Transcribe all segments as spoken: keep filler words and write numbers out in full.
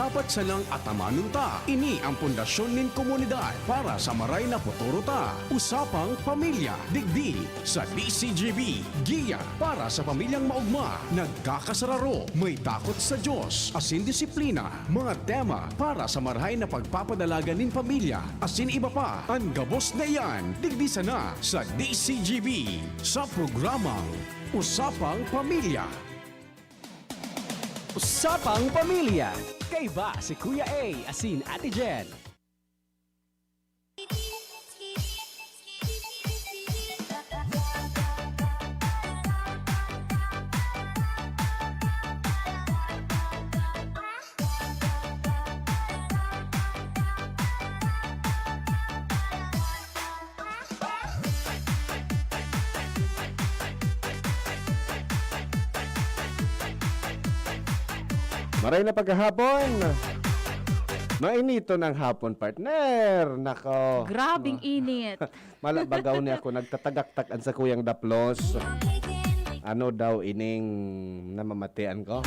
Dapat sanang atamanon ta. Ini ang pundasyon nin komunidad para sa maray na futuro ta. Usapang Pamilya, digdi sa D C G B, Giya para sa Pamilyang Maogma, Nagkakasararo, May Takot sa Diyos, asin Disiplina, mga tema para sa marahay na pagpapadalagan nin pamilya, asin iba pa. An gabos na iyan, digdi sana sa D C G B, sa programang Usapang Pamilya. Usapang Pamilya, kaiba si Kuya A asin Ate Jen. Maray na pagkahapon. Mainiton ang hapon, partner. Nako. Grabing init. Mala, bagaw ni ako, nagtatagaktak an sakuyang daplos. Ano daw ining namamatian ko?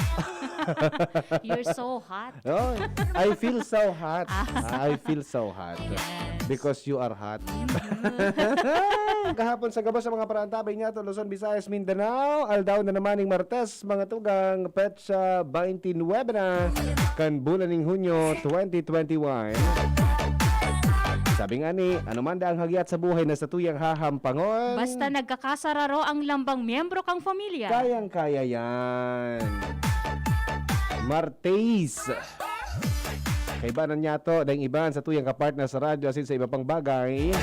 You're so hot. Oh, I feel so hot. Ah. I feel so hot. Yes. Because you are hot. Mm. Kahapon sa gabos sa mga parantabay niya, Luzon, Visayas, Mindanao, aldaw na naman ning Martes, mga tugang, petsa twenty-nine na kan bulan ning Hunyo twenty twenty-one. Sabi nga ni, ano man da ang hagyat sa buhay na satuyang hahampangon. Basta nagkakasararo ang lambang miyembro kang pamilya. Kayang-kaya yan. Martes. Kaibanan niya to, daing iban sa tuyang kapartner sa radyo asin sa iba pang bagay.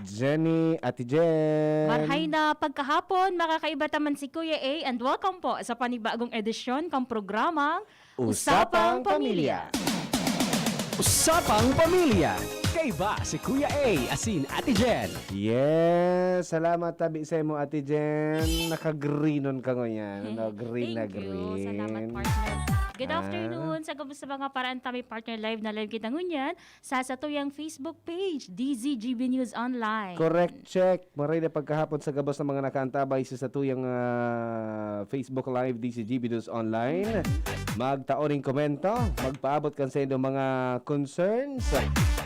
Jenny, Ate Jen. Marhay na pagkahapon, makakaiba ta man si Kuya A, and welcome po sa panibagong edisyon kang programang Usapang Pamilya. Usapang Pamilya. Kaiba si Kuya A asin Ate Jen. Yes, salamat tabi sa imo, Ate Jen. Naka-greenon ka ngunyan, ano? Green na green. Thank you. Salamat, partner. Good afternoon sa gabos sa mga paraan ta may partner, live na live kita ngunyan sa satuyang Facebook page, D Z G B News Online. Correct check. Maray na pagkahapon sa gabos ng mga nakaantabay sa satuyang, ah, Facebook Live, D Z G B News Online. Magtao ning komento, magpaabot kan sa inyong mga concerns,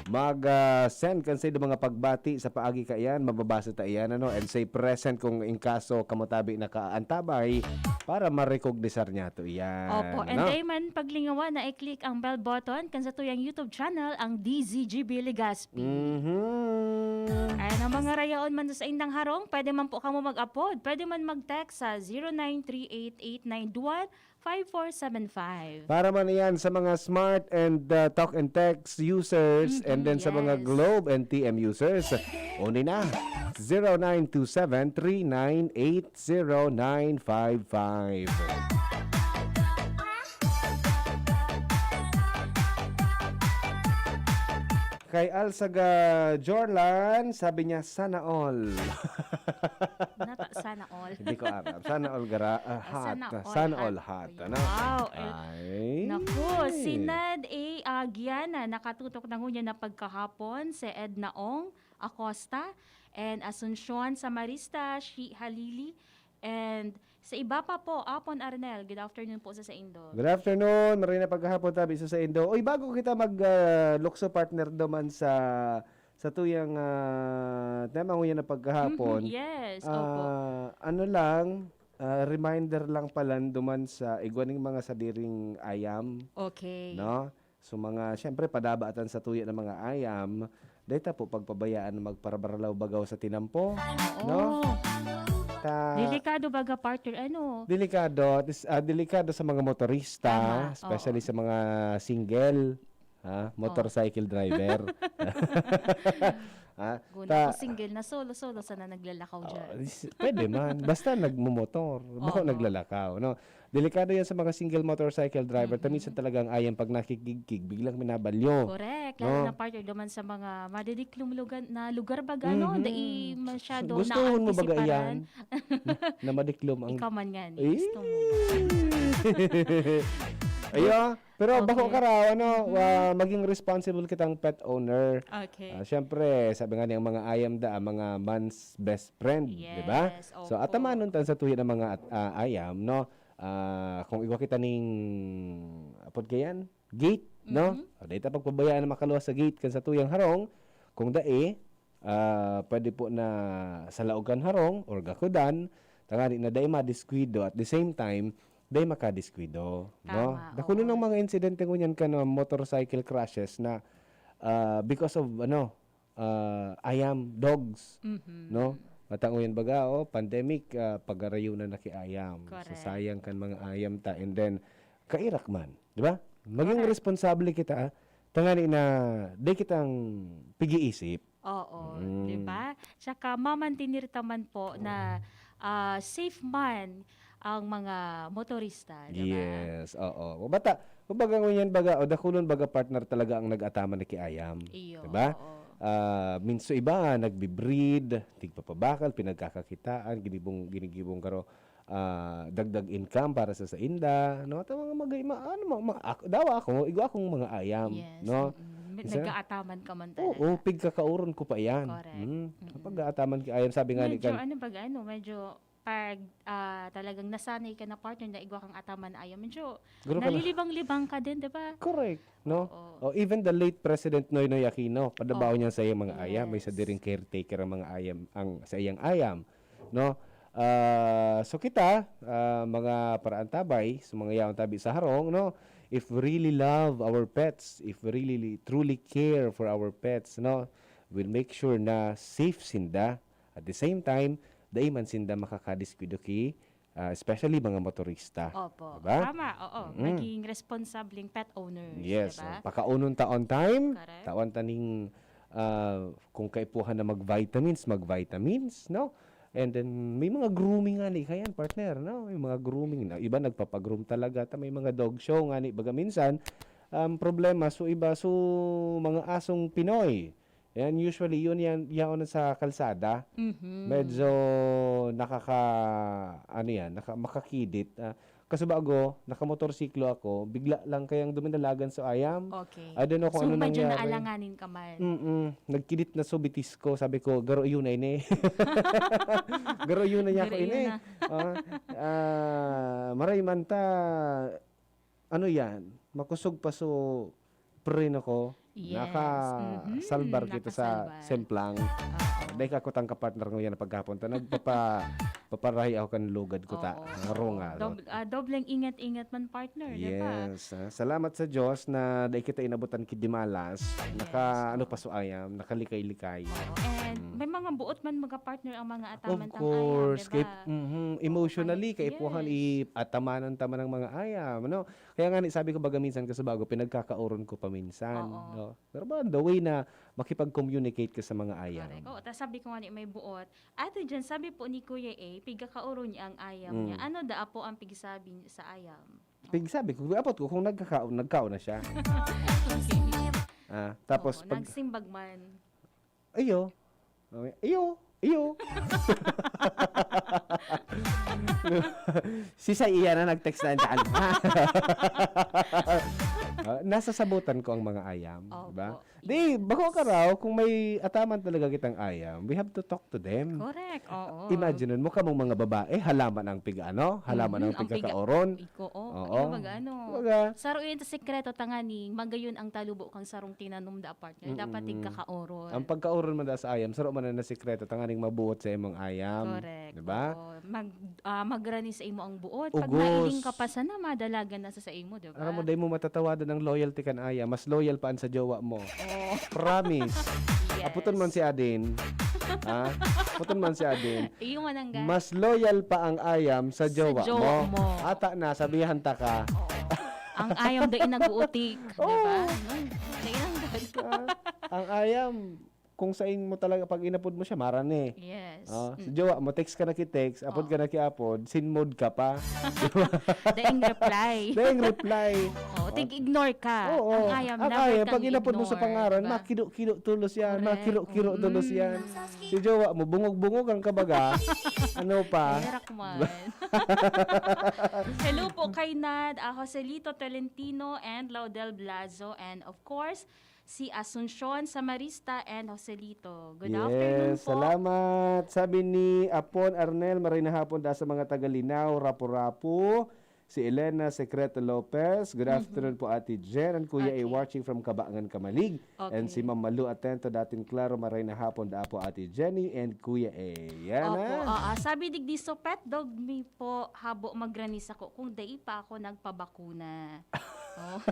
mag, ah, send kan sa inyong mga pagbati sa paagi kaiyan, mababasa ta iyan, ano, and say present kung in kaso kamo tabi nakaantabay para marecognisar niyato iyan, Opo, and ano? Dai man paglingawa na i-click ang bell button kan satuyang YouTube channel, ang D Z G B Legazpi. Mhm. Ayan, ang mga rayaon man sa indang harong, pwede man po kamo mag-apod. Pwede man mag-text sa zero nine three eight eight nine one five four seven five. Para man iyan sa mga Smart and, uh, Talk and Text users, Mhm, and then sa mga yes. Globe and T M users, uni na, zero nine two seven three nine eight zero nine five five. Kay Alsaga Jorlan, sabi niya, "Sana all." Nata-, sana all. Hindi ko aram. Sana all gara-, ah, Ah, hot. sana all Sana hot. all hot, Ayan. ano? Wow, eh, Ay. naku, si Nad A, ah, Giana, nakatutok na ngunyan na pagkahapon, si Edna Ong Acosta, and Asuncion Samarista, Shi Halili, and sa iba pa po, Apon Arnel, good afternoon po sa saindo. Good afternoon, maray na paghapon tabi sa saindo. Uy, bago kita mag, ah, lukso, partner, duman sa, sa tuyang, ah, tema nguyan na pagkahapon. Mhm, yes, opo. Ah, ano lang, ah, reminder lang pala duman sa igwa ning mga sadiring ayam, Okay. no? So, mga, siyempre, padabatan sa tuya ng mga ayam, dahil ta po pagpabayaan na magparabaralaw bagaw sa tinampo, Oo. no? Ta- Delikado baga, partner, ano? Delikado, at is-, ah, delikado sa mga motorista, Tama, especially oo. sa mga single, ha, Oh. motorcycle driver. Ha? Guna Ta- ko single na solo-solo sana naglalakaw Oh, dyan. is-, pwede man. Basta nagmumotor, bako Oho. naglalakaw, no? Delikado yan sa mga single motorcycle driver. Ta Mm-mm. minsan talaga ang ayam pag nakikigkig, biglang minabalyo. Correct. Lalo No? na, partner, duman sa mga madidiklom lugar, na lugar baga, no? Mhm. Dai masyado Gustuhon mo baga naaantisiparan. iyan? Na, na madiklom ang Ikaw man yan, eh. Eh. Gusto mo. Ayo, pero bako Okay. ka raw, ano, Mhm. ah, maging responsible kitang pet owner. Okay. Ah, siyempre, sabi nga niyang mga ayam da, ang mga man's best friend, di ba? Yes, So, opo. atamanon tan sa tuya ng mga at-, ah, ayam, no? Ah, kung igwa kita ning, apod kayan? Gate? no? Mhm. O, dai ta pagpabayaan na makaluwas sa gate kan satuyang harong. Kung dai, ah, pwede po na sa laog kan harong or gakudan, tangani na dai madiskuido, at the same time, dai makadiskuido, no? Tama, Dakulo oo. ng mga insidente ngunyan kan, ah, motorcycle crashes na, ah, because of, ano, ah, ayam, dogs, Mhm. no? Mata ngunyan baga, oh, pandemic, ah, pag-arayunan na ki ayam. So, Correct. sayang kan mga ayam ta, and then, kairak man, di ba? Maging Correct. responsable kita, ah, tangani na di kitang pig-iisip. Oo, Mm. di ba? Tsaka mamantinir ta man po na, ah, safe man ang mga motorista, di ba? Yes, oo. Bata, kumbaga ngunyan baga, o dakulon baga partner talaga ang nag-ataman na ki ayam. Iyo, Di ba? oo. Ah, minsan iba, nagbi-breed, tigpapabakal, pinagkakakitaan, ginibong, ginigibong karo, ah, dagdag income para sa sainda, no? At ang mga mag-, ma-, ano, ma-, ma-, ako, dawa ako, igwa akong mga ayam, Yes, no? mm. May Minsan, nag-aataman ka man oo, talaga. pigkakauron ko pa iyan. Correct. Mm. Mm. Pag-aataman ki ayam, sabi nga ni Medyo kan ano baga, ano, medyo pag, ah, talagang nasanay ka na partner na igwa kang ataman na ayam, medyo Garo ka na. nalilibang-libang ka din, di ba? Correct, no? Oo. O, even the late President Noynoy Aquino, padabaw Oh. niya sa iyang mga ayam, may Yes. sadiring caretaker ang mga ayam, ang, sa iyang ayam, no? Ah, so kita, ah, mga paraantabay, sa mga yaon tabi sa harong, no? If we really love our pets, if we really, truly care for our pets, no? We'll make sure na safe sinda. At the same time, dai man sinda makakadiskuido ki, ah, especially mga motorista. Opo. Diba? Tama, oo. Mm. Maging responsableng pet owners, Yes. diba? So, pakaunon ta on time, Correct. tawan ta ning, ah, kung kaipuhan na mag-vitamins, mag-vitamins, no? And then, may mga grooming nga ni kayan, partner, no? May mga grooming na. Iba nagpapagroom talaga. Ta may mga dog show nga ni. Baga minsan, um, problema, so iba, so mga asong Pinoy. Yan, usually, yun yan, yaon sa kalsada. Mhm. Medyo nakaka-, ano yan, naka-, makakidit. Ah, kasi bago, nakamotorsiklo ako, bigla lang kayang duminalagan sa ayam. Okay. I don't know kung So, ano medyo nangyari. naalanganin ka man. Mm-mm. Nagkidit na so bitis ko. Sabi ko, "Garo yun na ini." "Garo yun na niya ako Garo yun ini." na. Ah, ah, maray man ta, ano yan, makusog pa so preno ko. Yes. Naka-, Mhm. salbar kita sa Nakasalbar. semplang. Oo. Dahil ako tang kapartner ko yan na paghapon. Ta nagpapa-, paparahi ako kan lugad ko ta. Oo. Harong nga, no? Dob-, ah, dobleng ingat-ingat man, partner, di ba? Yes, ah, salamat sa Diyos na dai kita inabutan ki dimalas. Yes. Naka, ano pa so ayam, nakalikay-likay. Oo. And Mm. may mga buot man mga partner ang mga Of ataman tang ayam, course, di kay, ba? mhm, Oo, emotionally, mali-, kaipuhan yes. i-, atamanan ta man ang mga ayam, ano? Kaya nga ni, sabi ko baga minsan, kasi bago, pinagkakaoron ko pa minsan, Oo. no? Pero ba, the way na makipag-communicate ka sa mga ayam. Correct. Oo, tas sabi ko nga ni, may buot. Ato dyan, sabi po ni Kuya A, pigkakaoron niya ang ayam niya. Mm. Ano daa po ang pigsabi sa ayam? Pigsabi ko, apot ko kung nagkakaon, nagkaon na siya. Okay. Ah, tapos Oo, pag nagsimbag man. Iyo. Iyo, iyo. Si Sai iyan na nag-text na dyan. Ah, nasasabutan ko ang mga ayam, di ba? Opo. Di, Yes. bako ka raw, kung may ataman talaga kitang ayam, we have to talk to them. Correct, oo. Imagine mo, kamong mga babae, halaman ang pig-ano, halaman Mhm, ang ang piga-, pigkakaoron. iko, oh, Oo. ano baga, ano? Baga. Saro yan sa sekreto, tanganing, magayon ang talubo kang sarong tinanom da, partner. Dapat Mm-mm. tigkakaoron. Ang pagkaoron man da sa ayam, saro man na sikreto, tanganing mabuot sa imong ayam. Correct. Di ba? Oo. Mag-, ah, magrani sa imo ang buot. Pag Ugos. nailing ka pa sana, madalagan na sa, sa imo, di ba? Aram mo, dai mo matatawadan ang loyalty kan ayam. Mas loyal pa an sa jowa mo. Oh. Promise. Yes. Aputon man si Adin. Ha? Aputon man si Adin. Iyo man ang ga- Mas loyal pa ang ayam sa Sa jowa jowa mo. mo. Ata na, sabihan ta ka. Oo. Ang ayam dai nag-uutik, di ba? Oo. Hmm, dai nang gag- Ah, ang ayam, kung sain mo talaga, pag inapod mo siya, marani. Yes. Ah, si Mm. jowa mo, text ka na ki-text, apod Oo. ka na ki-apod, sin mood ka pa. Daing reply. Daing reply. Oo, Ah. tig-ignore ka. Oo. Ang ayam, Ang never ayam, kang pag inapod mo sa ignore, pangaran, di ba? makido-kido tulos yan, Correct. makiro-kiro tulos Mm. yan. Si jowa mo, bungog-bungog ang kabaga. Ano pa? Herak man. Hello po kay Nad, ah, Joselito Tolentino and Laudel Blazo, and of course, si Asuncion Samarista and Joselito. Good afternoon Yes, po. salamat. Sabi ni Apon Arnel, "Maray na hapon da sa mga taga Linao, Rapu-Rapu. Si Elena Secreto Lopez, "Good afternoon po, Ate Jen and Kuya A, Okay. watching from Cabangan, Camalig." And si Okay. Ma'am Malu Atento, dating klaro, maray na hapon daa po, Ate Jenny and Kuya A. Yan Opo, na. Oo. Sabi digdi, "So pet dog mi po, habo magrani sako kung dai pa ako nagpabakuna." Oh.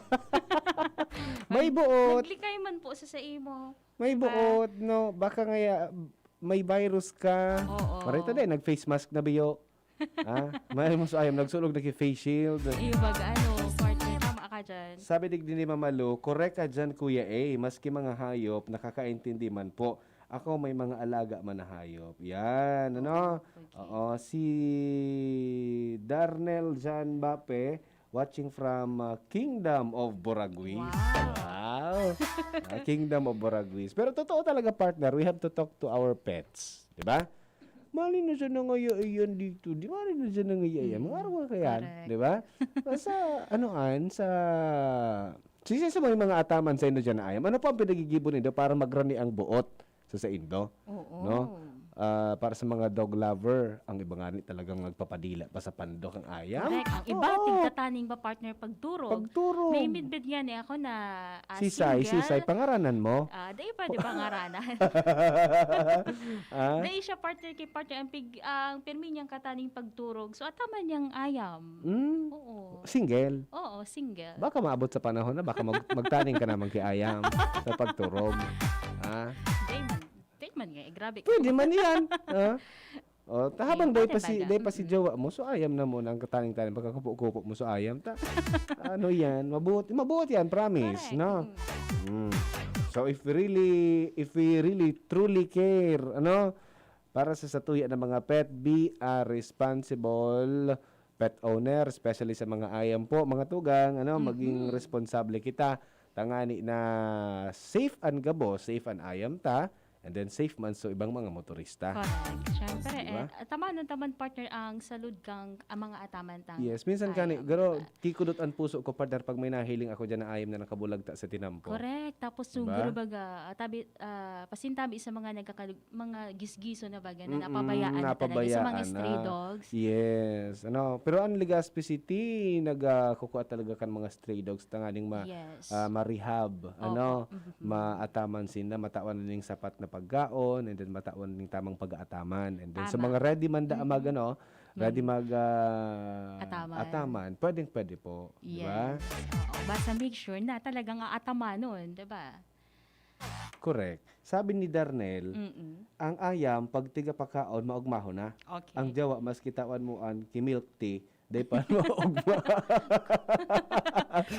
May Ay, buot. Naglikay man po sa sa imo. May Diba? buot, no? Baka ngaya may virus ka. Oo. Marita din, nag-face mask na biyo. Ha? May mas ayam, nagsulog na ki face shield. Iyo baga, ano, partner, tama ka dyan. Sabi digdi ni Mama Lu, "Korek ka dyan, Kuya A. Maski mga hayop, nakakaintindi man po. Ako may mga alaga man na hayop." Yan, ano? Okay. Oo, si Darnel Jan Bape, watching from uh, Kingdom of Boragui. Wow. Wow! Ah, Kingdom of Boragui. Pero totoo talaga, partner, we have to talk to our pets. Di ba? Mali na siya nangayaiyan dito. Di mali na siya nangayaiyan. Mga araw ka yan. Correct. Di ba? Sa, ano an, sa... Sisi sa mga, mga ataman sa inyo dyan na ayam. Ano po ang pinagigibo nindo para magrani ang buot sa saindo? Oo. No? Ah, para sa mga dog lover, ang iba nga ni talagang nagpapadila pa sa pandok ang ayam. Correct. Ang iba, Oo. Tigtataning ba, partner, pagturog? Pagturog. May midbid nga ni ako na ah, Sisay, single. Sisay, pangaranan mo? Ah, dai pwede pangaranan. Ah? Dai siya, partner, kay partner ang pig, ang pirmi niyang kataning pagturog. So, ataman niyang ayam. Hmm? Oo. Single? Oo, single. Baka maabot sa panahon na baka mag- magtaning ka naman kay ayam sa pagturog. Ha? Dai man. Dai man nga, eh, grabe ka. Pwede man yan. Ha? O, ta, habang Ayun, day pwede pa si, baga. day pa si Mm-mm. jowa mo, so ayam na mo nang kataning-taning pagkakupo-kupo mo sa ayam. Ta, ano yan? Mabuti, mabuti yan, promise, Correct. No? Mm. Mm. So if we really, if we really truly care, ano, para sa satuya ng mga pet, be a responsible pet owner, especially sa mga ayam po, mga tugang, ano, maging Mhm. responsable kita. Tangani na safe an gabos, safe an ayam ta, and then safe man so ibang mga motorista. Correct. Siyempre, Di ba? eh, ataman naman, partner, ang salud kang ang mga ataman tang Yes, minsan kani, ayam, garo, di ba? Kikudot an puso ko, partner, pag may nahiling ako diyan na ayam na nakabulag ta sa tinampo. Correct. Tapos Diba? siguro baga, ah, tabi, ah, pasintabi sa mga nagkakal-, mga gisgiso na baga na Mm-mm, napabayaan na talaga sa mga napabayaan stray na. dogs. Yes. Ano, pero ang Legazpi City, nagkukua talaga kan mga stray dogs tanganing ma, Yes. ah, ma-rehab, Opo. ano, Mhm. maataman sinda, matawan na ning sapat na pagkaon, and then matawan ning tamang pag-aataman. And then sa Tama. mga ready man da mag, Mhm. ano, ready Mm. mag, ah, Ataman. ataman, pwedeng pwede po, di ba? Yes. Oo. Basta make sure na talagang aatamanon, di ba? Correct. Sabi ni Darnel, Mm-mm. ang ayam, pag tigapakaon, maugmahon na. Okay. Ang jawa, mas kitawan mo an ki-milk tea, day pa maugma.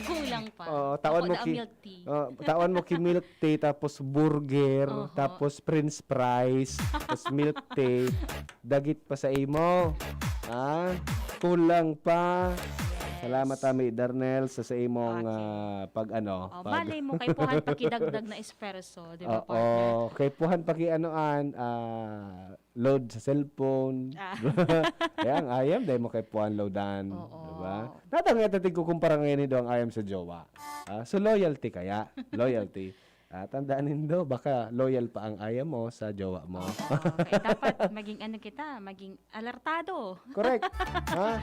Kulang pa. Oh, tawan Ako mo na ang ki-, milk tea. oh, tawan mo ki-milk tea, tapos burger, Oho. tapos french fries, tapos milk tea. Dagit pa sa imo. Ha? Kulang pa. Yes. Salamat, Ami Darnel, sa, sa imong Okay. ah, pag ano. Oh, pag- malay mo, kay puhan pakidagdag na espresso, di ba, Oo, partner? kay puhan paki-anoan, ah, load sa cellphone. Ah. Kaya ang ayam, dahil mo kay puhan loadan. Oo. Di ba? Natang nga tatig ko kumpara ngayon ni ang ayam sa jowa. Ah, so loyalty kaya. Loyalty. Ah, tandaan nindo, baka loyal pa ang ayam mo sa jowa mo. Okay, dapat maging ano kita, maging alertado. Correct. Ha?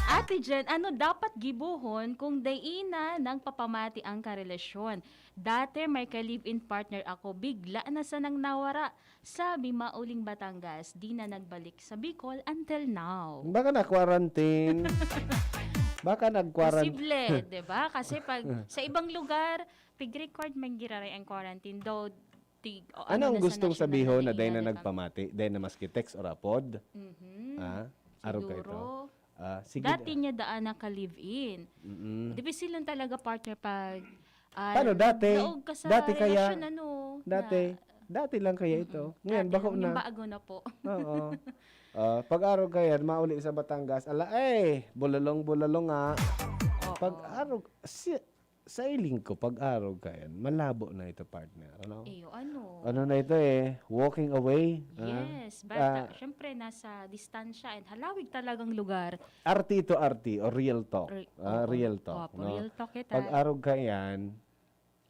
Ate Jen, ano dapat gibohon kung dai na nagpapamati ang karelasyon? Dati may ka-live-in partner ako, bigla na sanang nawara. Sabi mauling Batangas, di na nagbalik sa Bicol until now. Baka na quarantine. Baka nag-quarantine. Posible, di ba? Kasi pag sa ibang lugar, pig-record man giraray ang quarantine. Though, tig, o, Ano ang na sa gustong national sabihin na na dahil na ina, di ba? nagpamati, dahil na maski text or apod? Mhm. Ah, araw kayo to? Siguro, Ah, sige. dati niya daan naka-live-in. Mm-mm. Dipisil lang talaga, partner, pag ah, Paano dati? Naog ka sa Dati kaya? relasyon, ano, Dati? na, Dati lang kaya ito? Mm-mm. Ngayon, Dati, bako yung na. bago na po. Oo. Ah, pag araw kaya, mauli sa Batangas, ala, eh, bulalong-bulalong nga. Oo. Pag araw, si, sa iling ko, pag araw kaya, malabo na ito, partner. Ano? Iyo, ano? Ano na ito eh? Walking away. Ah, Yes, bata. ah, Siyempre, nasa distansya and halawig talagang lugar. Arti ito, arti, o real talk. Re- Ah, oo. real talk, Opo, no? Real talk kita. Pag araw kaya,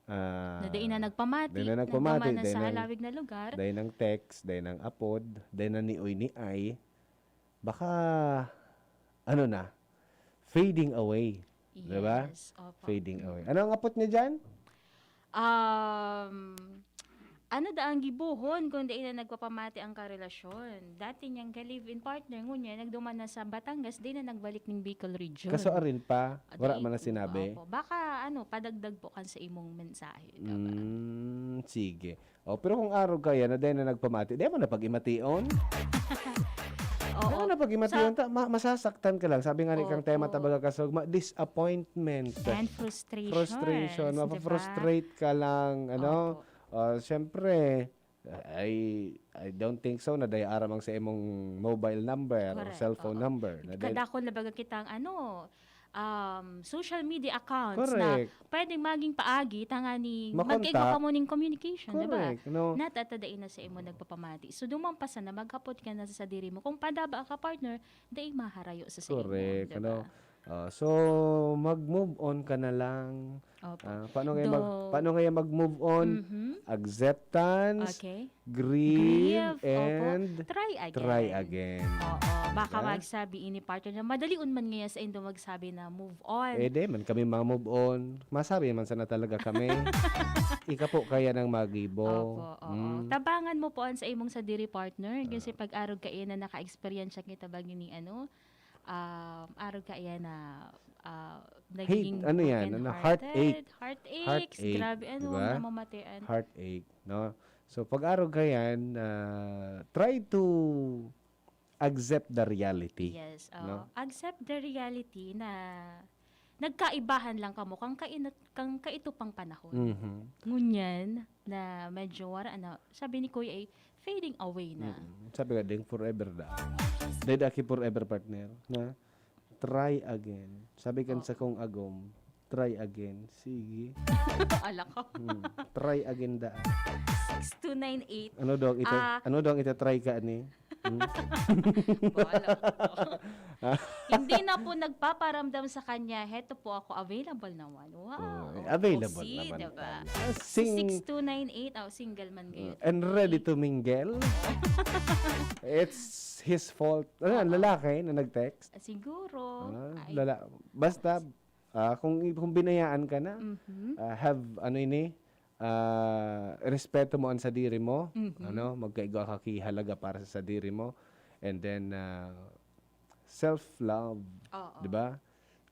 ah, Na dai na nagpamati, dai na nagpamati, nagmamanan dai sa na, halawig na lugar. dai nang text, dai nang apod, dai na ni uy ni ay, baka, ano na, fading away. Di ba? Yes, opo. Fading away. Ano ang apot niya dyan? Um, ano da ang gibuhon kung dai na nagpapamati ang karelasyon? Dati niyang ka-live-in partner, ngunyan, nagduman na sa Batangas, di na nagbalik ning Bicol region. Kaso arin pa, Ah, wala dai- man na sinabi. Opo. Baka, ano, padagdag po kan sa imong mensahe. Diba? Mm, sige. O, pero kung arog kaya na dai na nagpamati, di mo na pag-imation? Oo. Ano na pag-imation? Sa- Ta, ma- masasaktan ka lang. Sabi nga ni kang Opo. tema tabaga kasog, ma- disappointment. And frustration. Frustration. Mapa-frustrate ka lang. Ano? Opo. Ah, Siyempre, I, I don't think so na dai aram ang sa imong mobile number or Correct, cellphone oo. number. Na dai- Kadakol na baga kitang ano, um, social media accounts na Correct. pwedeng maging paagi tangani Makontak. magkaigwa kamo ning communication, di ba? Correct, no? Natatadain na sa imo nagpapamati. So, duman pa sana maghapot ka na sa sadiri mo. Kung padaba ka, partner, dai maharayo sa sa imo, Correct, di ba? ano? Ah, so, mag-move on ka na lang. Opo. Ah, paano kaya mag, Though- paano kaya mag-move on? Mhm. Acceptance, Okay. grieve, Grieve, opo. and Try again. try again. Oo. Baka Diba? magsabi ini, partner, na madalion man ngayon sa indo magsabi na move on. Eh, di man kami mga move on. Masabi man sana talaga kami. Ika po kaya nang magibo. Opo, oo. Mm. Tabangan mo po ang sa imong sadiri, partner. Kasi Ah. pag arog ka iyan na naka-experience kita bagi ni ano, um, arog ka iyan na ah, nagiging Hate, ano yan, ano, brokenhearted, heartache. Heartaches, Heartache, grabe, ano, diba? namamatian. Heartache, no? So, pag arog ka yan, ah, try to accept the reality. Yes, oo. No? Accept the reality na nagkaibahan lang kamo kang kainat, kang kaito pang panahon. Mhm. Ngunyan na medyo wala na, sabi ni Kuya ay fading away na. Mm-mm. Sabi nga, ding forever da. Dahil aki forever partner, na try again. Sabi kan Oo. sa kong agom, try again. Sige. Ala ko. Hmm. Try again da. Six two nine eight. Ano daw ang ita, Ah. ano daw ang ita-try ka ani? Hmm? Bahala ko. Ah. Hindi na po nagpaparamdam sa kanya, heto po ako, available naman. Wow. Oh, available O, see, naman. Diba? Ah, Si sing- six two nine eight, oh, single man ngayon. And ready to mingle? It's his fault. Ano yan, Oo. lalaki na nag-text? Ah, siguro. Ah, Ay. lala-, basta, ah, kung, kung binayaan ka na, Mhm. ah, have, ano ini, ah, respeto mo ang sadiri mo, Mhm. ano, magkaigwa ka ki halaga para sa sadiri mo, and then, ah, self-love, Oo. di ba?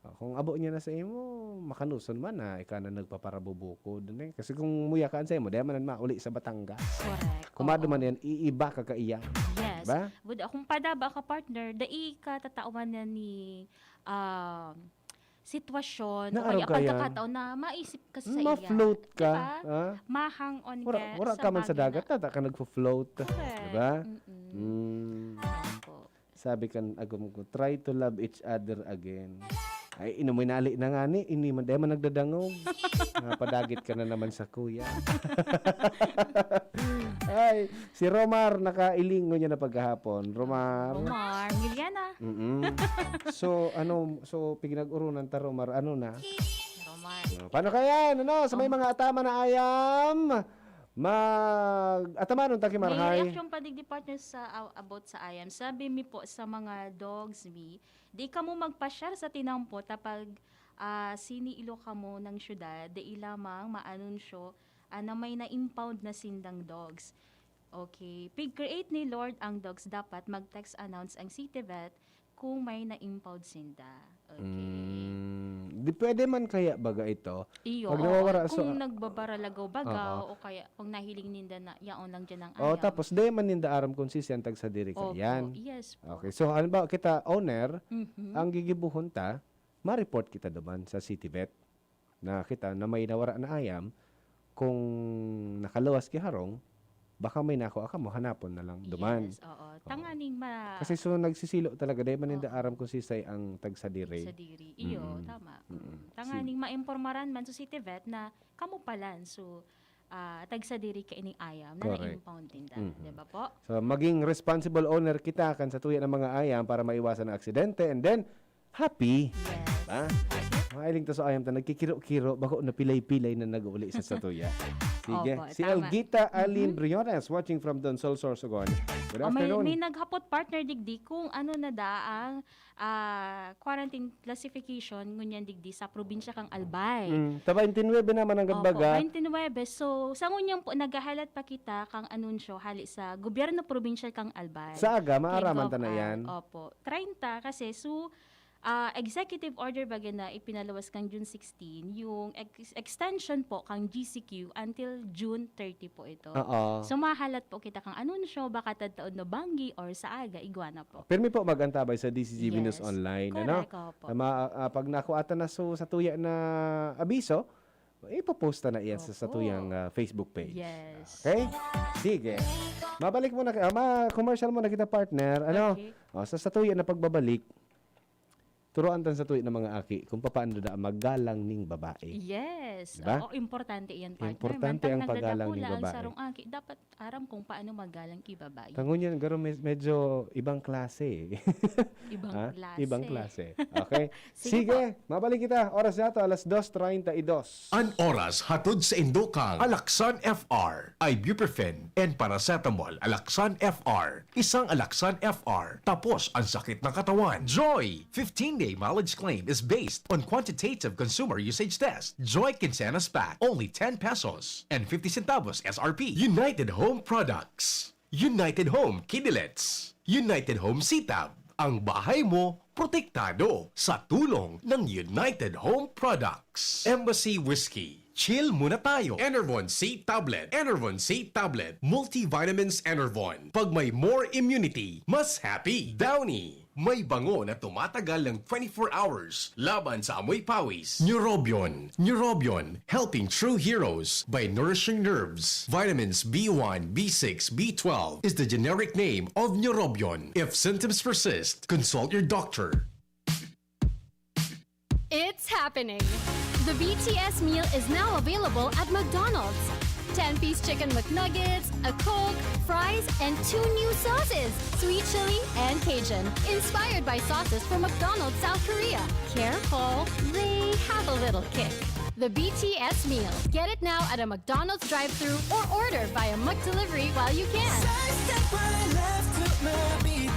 Ah, kung abo niya na sa imo, makanuson man na ika na nagpaparabubukod, eh. Kasi kung muya ka sa imo, di man mauli sa Batangas. Correct. Kung mado Oo. man yan, iiba ka kaiyan. Yes. Ba? Buda, kung padaba ka, partner, dai ka tatawan na ni, ah, sitwasyon Na o kaya araw ka yan. pagkakataon na maisip ka sa iya. Ma-float ka, Diba? ha? Mahang on Wala, ka wala sa ka man sa bagay dagat, na. Tata ka nagfo-float. Correct. Diba? Mm-mm. Mm. Opo. Sabi kan agom ko, "Try to love each other again." Ay, inom mo inali na nga ni, hindi man, di man nagdadangog. Napadagit ka na naman sa kuya. Ay, si Romar, nakailingon niya na pagkahapon. Romar. Romar, Miliana. Mm-mm. So, ano, so, pinag-urunan ta, Romar, ano na? Romar. Paano kaya? Ano, sa may mga atama na ayam? Mag-atamanon ta ki May Marhay. reaction pa digdi, partner, sa, uh, about sa ayam. Sabi mi po sa mga dogs mi, di kamo magpasyar sa tinampo ta pag, ah, siniilo kamo ng syudad, dai lamang maanunsyo, ah, na may na-impound na sindang dogs. Okay. Pig-create ni Lord ang dogs, dapat mag-text announce ang city vet kung may na-impound sinda. Okay. Mm, di pwede man kaya baga ito? Iyo, Pag oo. nawawara, Kung so, nagbabara lagaw baga, Oo. o kaya kung nahiling ninda na yaon lang dyan ang Oh, ayam. Tapos di man ninda aram kung sisi ang tagsadiri ka Opo, yan. Yes po. Okay. So, halimbawa, kita owner, Mhm. ang gigibuhon ta, ma-report kita duman sa city vet. Na kita na may nawara na ayam, kung nakaluwas ki harong, baka may nakuha ka mo, hanapon na lang duman. Yes, oo. Tanganing ma- Kasi so nagsisilo talaga, dahil man ninda Oo. aram kung sisay ang tagsadiri. Sa diri. Iyo, Mm-mm. tama. Mm. Mm-mm. Tanganing Sige. maimpormaran man sa city vet na kamo palan. So, ah, tagsadiri ka ining ayam na Correct. na-impound ninda. Mhm. Di ba po? So, maging responsible owner kita kan sa tuya ng mga ayam para maiwasan ang aksidente and then happy. Yes. Diba? Okay. Mahiling ta sa ayam ta, nagkikiro-kiro, bako na pilay-pilay na nag-uuli sa satuya. Sige. Opo, Si tama. Elgita Alin Mhm. Briones, watching from Donsol, Sorsogon. Good Oh, may, afternoon. may naghapot, partner, digdi, kung ano na da ang, ah, quarantine classification ngunyan digdi sa probinsya kang Albay. Mm, ta twenty-nine naman ang Opo, baga. twenty-nine. So, sa ngunyan po, naghahalat pa kita kang anunsyo hali sa gobyerno probinsyal kang Albay. Sa aga, Kay maaraman Gov ta na R. yan. Opo, treinta kasi. So, ah, executive order baga na ipinaluwas kang June sixteen, yung ex-, extension po kang G C Q until June thirty po ito. Oo. So, mahalat po kita kang anunsyo, baka tadtaon na banggi or sa aga, igwa na po. Pirmi po mag-antabay sa D C G B News Yes. Online, ano? Correct, opo. Na ma-, ah, pag nakuha ta na so, sa tuya na abiso, ipopost ta na iyan sa, sa Opo. tuyang, ah, Facebook page. Yes. Okay? Sige. Mabalik muna, ah, ma-commercial muna kita, partner. Ano? Okay. Oh, sa, sa tuya na pagbabalik, turuan tan sa tuya ng mga aki kung papaano da magalang ning babae. Yes. Diba? Oo, importante iyan, partner. Importante Mantang ang paggalang ni nagdadakula ang babae. sarong aki, dapat aram kung paano magalang ki babae. Tangon yan, garo, med-, medyo ibang klase. Ibang Ha? klase. Ibang klase. Okay? Sige Sige, po. mabalik kita. Oras na to, alas dos treinta y dos. An oras hatod sa indokang Alaksan F R, ibuprofen and paracetamol. Alaksan F R, isang Alaksan F R, tapos ang sakit ng katawan. Joy! Fifteen-day mileage claim is based on quantitative consumer usage test. Joy Quincenas Pack, only ten pesos and fifty centavos S R P. United Home Products. United Home Kidilets. United Home Sitab. Ang bahay mo, protektado sa tulong ng United Home Products. Embassy Whiskey. Chill muna tayo. Enervon C Tablet. Enervon C Tablet. Multivitamins Enervon. Pag may more immunity, mas happy. Downy. May bango na tumatagal ng twenty-four hours laban sa amoy pawis. Neurobion. Neurobion, helping true heroes by nourishing nerves. Vitamins B one, B six, B twelve is the generic name of Neurobion. If symptoms persist, consult your doctor. It's happening! The B T S meal is now available at McDonald's. Ten-piece chicken McNuggets, a Coke, fries, and two new sauces, sweet chili and Cajun, inspired by sauces from McDonald's South Korea. Careful, they have a little kick. The B T S meal. Get it now at a McDonald's drive-thru or order via McDelivery while you can. Sa step right left to my beat.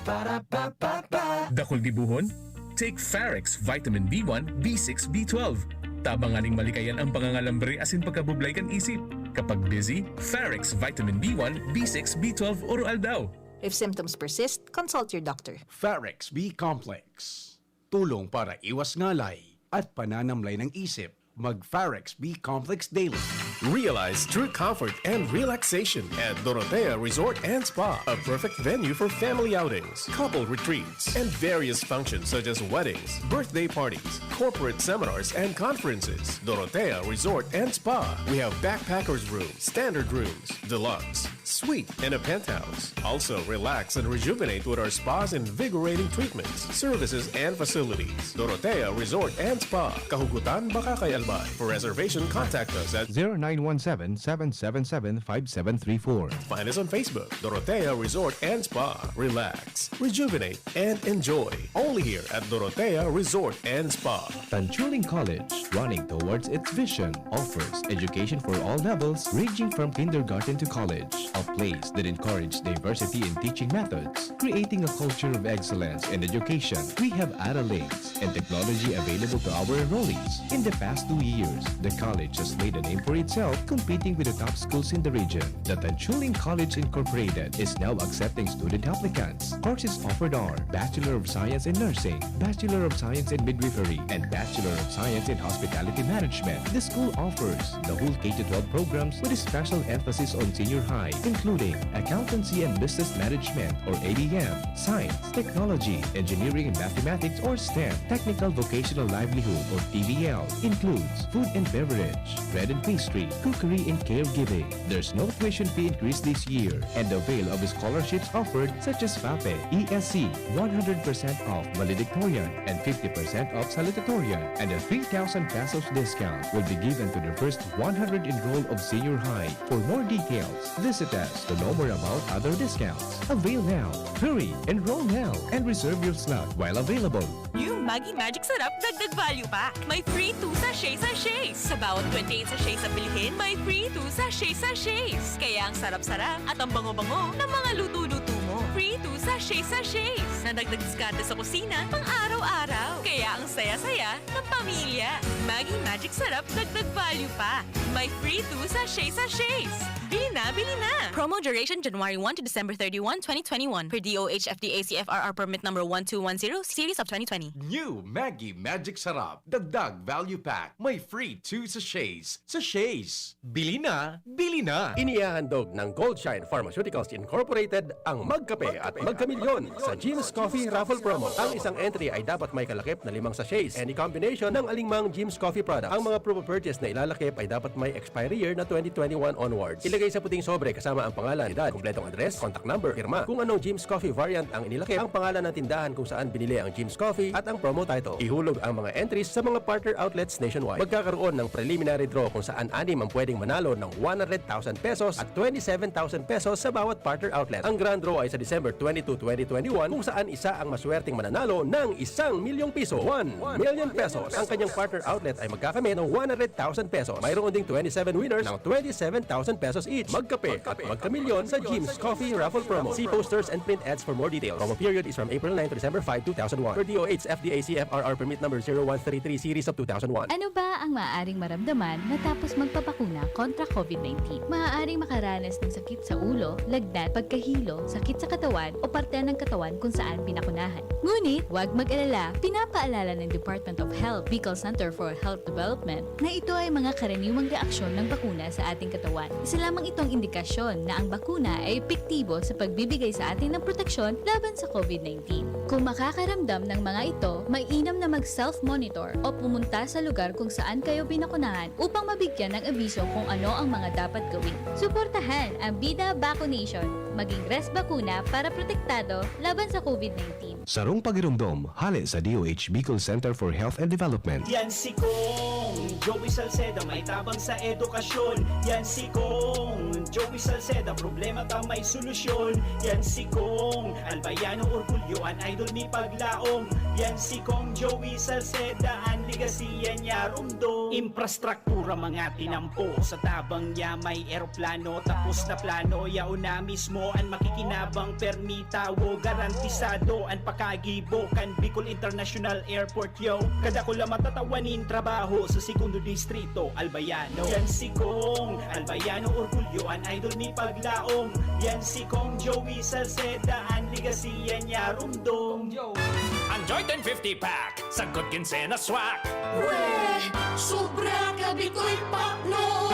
Para pa pa pa. Dakul gibohon? Take Farex Vitamin B one, B six, B twelve. Tabang nganing malikayan ang pangangalambre asin pagkabublay kan isip. Kapag busy, Farex Vitamin B one, B six, B twelve oro aldaw. If symptoms persist, consult your doctor. Farex B Complex. Tulong para iwas ngalay at pananamlay ng isip. Mag Farex B Complex Daily. Realize true comfort and relaxation at Dorotea Resort and Spa, a perfect venue for family outings, couple retreats, and various functions such as weddings, birthday parties, corporate seminars, and conferences. Dorotea Resort and Spa. We have backpackers room, standard rooms, deluxe, suite, and a penthouse. Also, relax and rejuvenate with our spa's invigorating treatments, services, and facilities. Dorotea Resort and Spa, Kahugutan, Bacacay, Albay. For reservation, contact us at zero nine one seven, seven seven seven, five seven three four. Find us on Facebook, Dorotea Resort and Spa. Relax, rejuvenate, and enjoy. Only here at Dorotea Resort and Spa. Tanchuling College, running towards its vision, offers education for all levels, ranging from kindergarten to college. A place that encourages diversity in teaching methods, creating a culture of excellence in education. We have Aralinks and technology available to our enrollees. In the past two years, the college has made a name for itself, competing with the top schools in the region. The Tanchuling College Incorporated is now accepting student applicants. Courses offered are Bachelor of Science in Nursing, Bachelor of Science in Midwifery, and Bachelor of Science in Hospitality Management. The school offers the whole K to twelve programs with a special emphasis on senior high, including Accountancy and Business Management or A B M, Science, Technology, Engineering and Mathematics or STEM, Technical Vocational Livelihood or T V L, includes food and beverage, bread and pastry, cookery and caregiving. There's no tuition fee increase this year, and avail of scholarships offered such as FAPE, E S C, one hundred percent off valedictorian and fifty percent off salutatorian, and a three thousand pesos discount will be given to the first one hundred enrolled of senior high. For more details, visit us to know more about other discounts. Avail now! Hurry! Enroll now and reserve your slot while available. New Maggi Magic Sarap Dagdag Value Pack. May free two sachet sachets. Sa bawat twenty-eight sachets na bilhin, may free two sachet sachets. Kaya ang sarap-sarap at ang bango-bango ng mga luto-luto mo. Free two sachet sachets. Nadagdag diskarte sa kusina, pang araw-araw. Kaya ang saya-saya ng pamilya. Maggi Magic Sarap Dagdag Value Pack. May free two sachet sachets. Bili na, bili na! Promo duration January one to December thirty-one, twenty twenty-one. Per D O H F D A C F R R permit number one two one zero, series of twenty twenty. New Maggi Magic Sarap, Dagdag Value Pack, may free two sachets. Sachets! Bili na! Bili na! Inihahandog ng Goldshine Pharmaceuticals Incorporated ang Magkape at Magkamilyon sa Jim's Coffee Raffle Promo. Ang isang entry ay dapat may kalakip na limang sachets. Any combination ng alingmang Jim's Coffee product. Ang mga proof of purchase na ilalakip ay dapat may expiry year na twenty twenty-one onwards. Ilagay sa puting sobre kasama ang pangalan, edad, kompletong address, contact number, pirma. Kung anong Jim's Coffee variant ang inilakip, ang pangalan ng tindahan kung saan binili ang Jim's Coffee at ang promo title. Ihulog ang mga entries sa mga partner outlets nationwide. Magkakaroon ng preliminary draw kung saan anim ang pwedeng manalo ng one hundred thousand pesos at twenty-seven thousand pesos sa bawat partner outlet. Ang grand draw ay sa December twenty-two, twenty twenty-one, kung saan isa ang maswerteng mananalo ng isang milyong piso, one million pesos. Ang kanyang partner outlet ay magkakamit ng one hundred thousand pesos. Mayroon ding twenty-seven winners ng twenty-seven thousand pesos each. Magkape at magkamilyon sa Jim's Coffee Raffle Promo. See posters and print ads for more details. Promo period is from April nine to December five, two thousand one. Per D O H F D A C F R R permit number zero one three three series of two thousand one. Ano ba ang maaaring maramdaman matapos magpabakuna kontra COVID nineteen? Maaaring makaranas ng sakit sa ulo, lagnat, pagkahilo, sakit sa katawan o parte ng katawan kung saan binakunahan. Ngunit, huwag mag-alala, pinapaalala ng Department of Health, Bicol Center for Health Development, na ito ay mga karaniwang reaksyon ng bakuna sa ating katawan. Isa lamang itong indikasyon na ang bakuna ay epektibo sa pagbibigay sa atin ng proteksyon laban sa COVID nineteen. Kung makakaramdam ng mga ito, mainam na mag-self-monitor o pumunta sa lugar kung saan kayo binakunahan upang mabigyan ng abiso kung ano ang mga dapat gawin. Suportahan ang Bida Vaccination. Maging res bakuna para protektado laban sa COVID nineteen. Sarong pagiromdom, hale sa D O H Bicol Center for Health and Development. Yan si Kong Joey Salceda, may tabang sa edukasyon. Yan si Kong Joey Salceda, problema ta may solusyon. Yan si Kong Albayano, orgulyo an idol mi paglaom. Yan si Kong Joey Salceda, an legacy yan niya rumdom. Infrastruktura, mga tinampo, sa tabang niya may eroplano, tapos na plano, yaon na mismo an makikinabang, permi tawo, garantisado an pakagibo kan Bicol International Airport, yo. Kadakula matatawan nin trabaho sa Segundo Distrito, Albayano. Yan si Kong Albayano, orgulyo an idol mi paglaom. Yan si Kong Joey Salceda, an legacy yan niya rumdom. Enjoy ten fifty pack, sagkod kinsenas swak. Weh! Sobra ka Bicol Pack, no?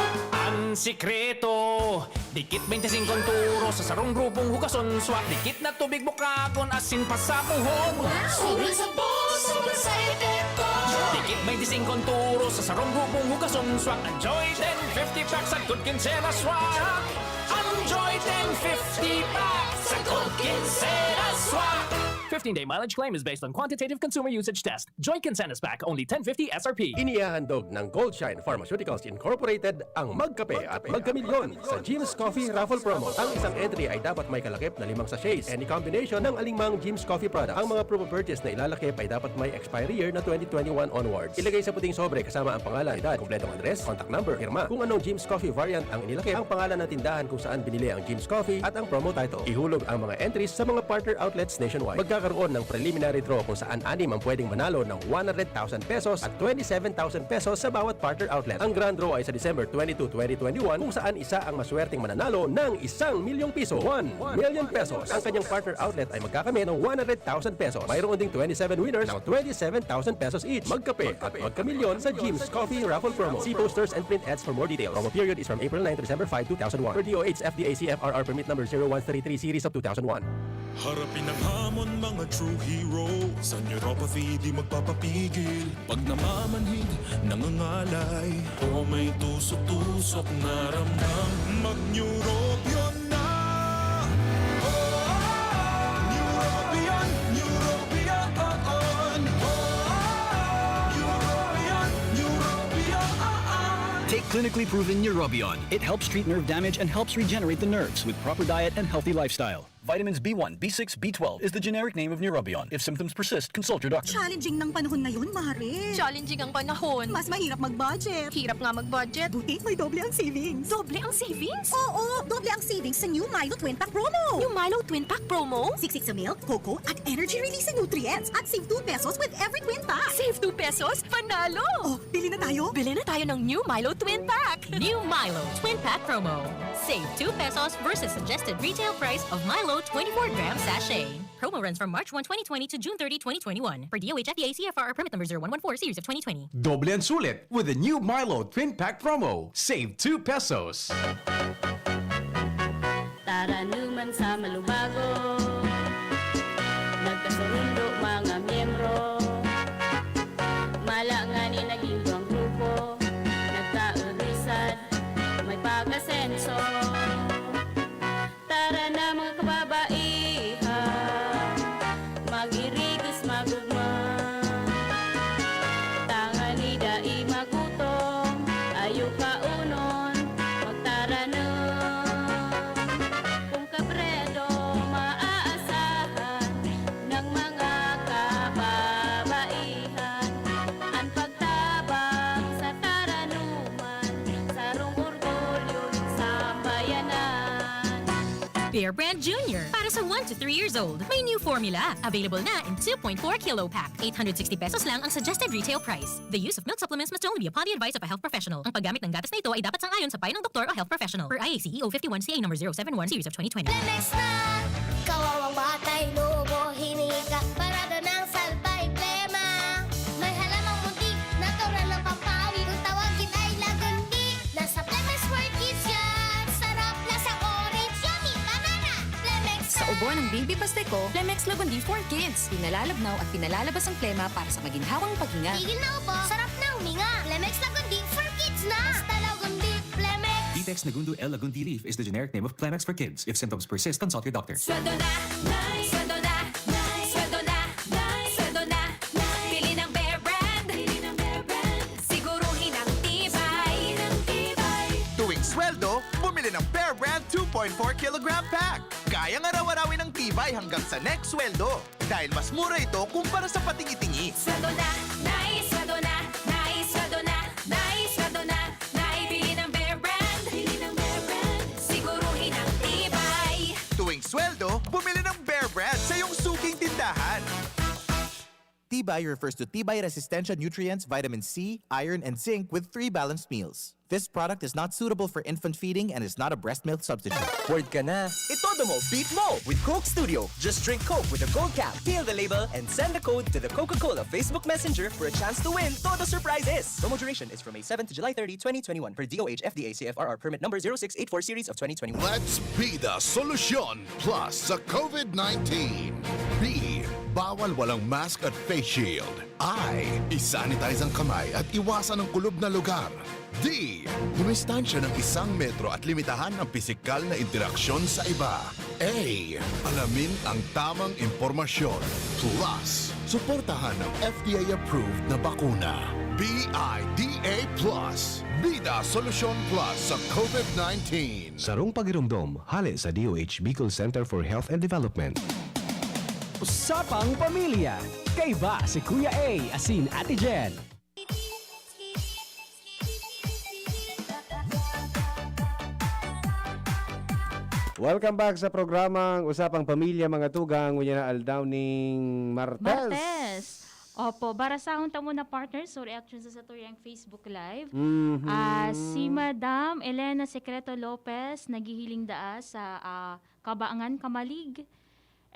Ang sikreto, dikit twenty-five turo sa sarong grupong hugason swak. Dikit na tubig bukagon asin pasapuhon. Sobra sa boss, sobra sa epekto. Dikit twenty-five turo sa sarong grupong hugason swak. Enjoy ten fifty pack, sagkod kinsenas swak. Enjoy ten fifty pack, sagkod kinsenas swak. Fifteen-day mileage claim is based on quantitative consumer usage test. Joy Kinsenas Pack, only ten fifty S R P. Inihahandog ng Goldshine Pharmaceuticals Incorporated ang Magkape at Magkamilyon sa Jim's Coffee Raffle Promo. Ang isang entry ay dapat may kalakip na limang sachets. Any combination ng alingmang Jim's Coffee product. Ang mga proof of purchase na ilalakip ay dapat may expiry year na twenty twenty-one onwards. Ilagay sa puting sobre kasama ang pangalan, edad, kompletong address, contact number, pirma. Kung anong Jim's Coffee variant ang inilakip, ang pangalan ng tindahan kung saan binili ang Jim's Coffee at ang promo title. Ihulog ang mga entries sa mga partner outlets nationwide. Magkakaroon ng preliminary draw kung saan anim ang pwedeng manalo ng one hundred thousand pesos at twenty-seven thousand pesos sa bawat partner outlet. Ang grand draw ay sa December twenty-two, twenty twenty-one, kung saan isa ang maswerteng mananalo ng isang milyong piso, one million pesos. Ang kanyang partner outlet ay magkakamit ng one hundred thousand pesos. Mayroon ding twenty-seven winners ng twenty-seven thousand pesos each. Magkape at magkamilyon sa Jim's Coffee Raffle Promo. See posters and print ads for more details. Promo period is from April nine to December five, two thousand one. Per D O H F D A C F R R permit number zero one three three series of two thousand one. Harapin ang hamon, mga true heroes. Ang neuropathy di magpapapigil. Pag namamanhig, nangangalay, o may tuso Sok na ramdam, mag-Neurobion na! Oh, Neurobion, Neurobion, oh, oh. Neurobion, Neurobion, oh, oh. Take clinically proven Neurobion. It helps treat nerve damage and helps regenerate the nerves with proper diet and healthy lifestyle. Vitamins B one, B six, B twelve is the generic name of Neurobion. If symptoms persist, consult your doctor. Challenging ng panahon ngayon, Mare. Challenging ang panahon. Mas mahirap mag-budget. Hirap nga mag-budget. Buti may doble ang savings. Doble ang savings? Oo, doble ang savings sa new Milo Twin Pack Promo. New Milo Twin Pack Promo? Siksik sa milk, cocoa, at energy-releasing nutrients. At save two pesos with every Twin Pack. Save two pesos? Panalo! Oh, bili na tayo? Bili na tayo ng new Milo Twin Pack. New Milo Twin Pack Promo. Save two pesos versus suggested retail price of Milo twenty-four gram sachet. Promo runs from March one, twenty twenty to June thirty, twenty twenty-one. Per D O H F D A C F R R permit number zero one one four series of twenty twenty. Doble ang sulit with the new Milo Twin Pack Promo. Save two pesos. Taranuman sa Malubago, nagkasurundo mga miyembro. Mala ngani naging duwang grupo, nagkaurisan, may pag-asenso. Tara na, mga kababaihan, mag-irigos, mag-ugma. Tangani dai magutom, ayo kaunon, magtaranom. Kung kabredo maaasahan ng mga kababaihan, an pagtabang sa taranuman, sarong orgulyo nin sambayanan. Bear Brand Junior, para sa one to three years old. May new formula. Available na in two point four kilo pack. Eight hundred sixty pesos lang ang suggested retail price. The use of milk supplements must only be upon the advice of a health professional. Ang paggamit ng gatas na ito ay dapat sang-ayon sa payo ng doktor o health professional. Per I A C E O fifty-one C A number zero seven one series of twenty twenty. Lemex na! Kawawang batay, lubo, hiningi ka, parada ng salbay, plema. May halamang muntik, natural na pampawi. Kung tawagin ay lagundi, nasa Lemex for Kids yan. Sarap, lasang orange, yummy, banana. Lemex. Sa ubo ng baby Pasteco, Lemex Lagundi for Kids. Pinalalabnaw at pinalalabas ang plema para sa maginhawang paghinga. Tigil na ubo, sarap na huminga. Lemex Lagundi for Kids na. Basta Lagundi, Lemex. Vitex Negundo L Lagundi Leaf is the generic name of Plemex for Kids. If symptoms persist, consult your doctor. Sweldo na, Nay! Sweldo na, Nay! Sweldo na, Nay! Sweldo na, Nay! Bili ng Bear Brand! Bili ng Bear Brand! Siguruhin ang tibay! Ang tibay! Tuwing sweldo, bumili ng Bear Brand two point four kilogram pack. Kayang araw-arawin ang tibay hanggang sa next sweldo. Dahil mas mura ito kumpara sa patingi-tingi. Sweldo na, Nay! Sweldo na, Nay! Sweldo na, Nay! Sweldo na, Nay! Bili ng Bear Brand! Bili ng Bear Brand! Siguruhin ang tibay! Tuwing sweldo, bumili ng Bear Brand sa iyong suking tindahan. Tibay refers to tibay resistensya nutrients, vitamin C, iron, and zinc with three balanced meals. This product is not suitable for infant feeding and is not a breast milk substitute. Bored ka na? Itodo mo, beat mo with Coke Studio. Just drink Coke with a gold cap, peel the label, and send the code to the Coca-Cola Facebook Messenger for a chance to win Todo Surprises. Promo duration is from May seven to July thirty, twenty twenty-one, per D O H F D A C F R R permit number zero six eight four series of twenty twenty-one. Let's be the solution plus sa COVID nineteen. B, bawal walang mask at face shield. I, isanitize ang kamay at iwasan ang kulob na lugar. D, dumistansya ng isang metro at limitahan ang pisikal na interaksyon sa iba. A, alamin ang tamang impormasyon. Plus, suportahan ang F D A-approved na bakuna. B I D A plus. Bida Solusyon Plus sa COVID nineteen. Sarong pagiromdom, hale sa D O H Bicol Center for Health and Development. Usapang Pamilya. Kaiba si Kuya A asin Ate Jen. Welcome back sa programang Usapang Pamilya, mga tugang. Ngunyan na aldaw ning Martes. Martes. Opo, barasahon ta muna, partner, so reaction sa satuyang Facebook Live. Mhm. Ah, si Madam Elena Secreto Lopez, naghihiling daa sa, ah, Cabangan, Camalig.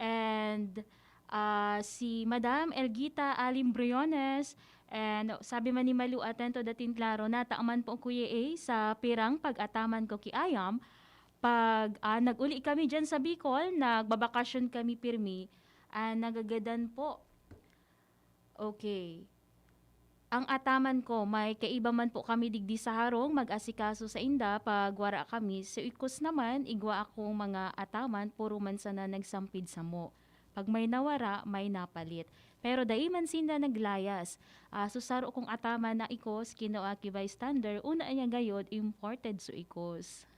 And, ah, si Madam Elgita Alim Briones, and sabi man ni Malu Atento dating klaro, "Nataman po, Kuya A, sa pirang pag-ataman ko ki ayam, pag, ah, nag-uli kami dyan sa Bicol, nagbabakasyon kami pirmi, ah, nagagadan po." Okay. Ang ataman ko, may kaiba man po kami digdi sa harong, mag-asikaso sainda pag wara kami. Sa ikos naman, igwa akong mga ataman, puro man sana nagsampid samo. Pag may nawara, may napalit. Pero dai man sinda naglayas. Ah, so saro kong ataman na ikos, kinua ki bystander, una niya gayod, imported so ikos.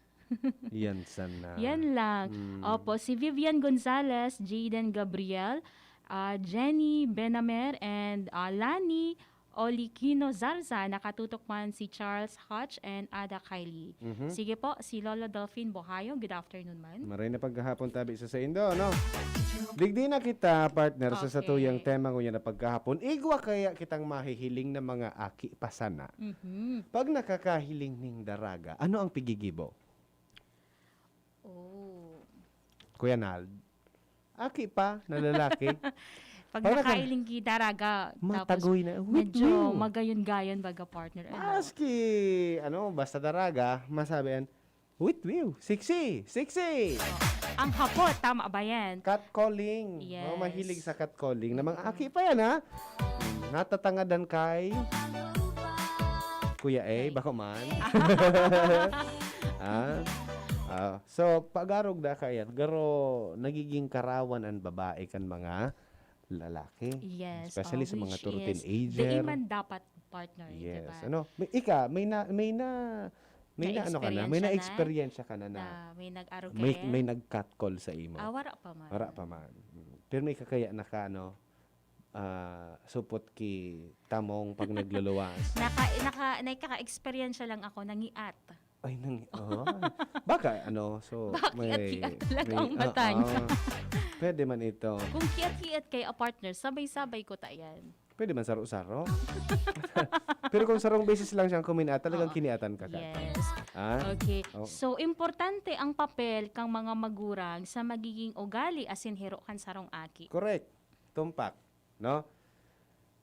Yan sana. Yan lang. Mm. Opo, si Vivian Gonzalez, Jaden Gabriel, ah, Jenny Benamer, and ah, Lani Olikino Zarza, nakatutok man si Charles Hutch and Ada Kylie. Mhm. Sige po, si Lolo Delphine Bohayo, good afternoon man. Maray na paghahapon tabi sa saindo, no? Digdi na kita, partner, sa Okay. satuyang tema ngunyan na pagkahapon. Igwa kaya kitang mahihiling na mga aki pa sana? Mhm. Pag nakakahiling ning daraga, ano ang pigigibo? Oh. Kuya Nald, aki pa na lalaki, Pag Pag naka- nakahiling ki daraga, tapos matagoy na. With medyo you. Magayon-gayon baga, partner. Ano? Maski, ano, basta daraga, masabi yan, with you. Sexy! Sexy! Ang hapot, tama ba yan? Catcalling. Yes. Oh, mahilig sa catcalling. Na mga aki pa yan, ha? Natatangadan kay Kuya A, Kay- bako man. Ah? Ah, so, pagarog da kaya, garo nagiging karawan ang babae kan mga lalaki. Yes. Especially Oh, sa mga which turo is, teenager. Di man dapat partner, di Yes. ba? Ano? May, ika, may na, may na, may na ano ka na, may Na-experience na-experience ka na na. Na may nag-aro May, kaya? may nag-catcall sa imo. Ah, wara pa man. Wara pa man. Mm. Pero may kakaya na ka, ano, ah, supot ki tamong pag nagluluwas. Naka, naka, nakaka-experience lang ako, nangiat. Ay, nang, oh. Baka, ano, so, Baka may, kiat-kiat talaga may- ang mata niya. Oo. Pwede man ito. Kung kiat-kiat kay a partner, sabay-sabay ko ta yan. Pwede man saro-saro. Pero kung sarong beses lang siyang kuminat, talagang Oo. kiniatan ka ka. Yes. Ah? Okay. Oh. So, importante ang papel kang mga magurang sa magiging ugali asin hiro kan sarong aki. Correct. Tumpak. No?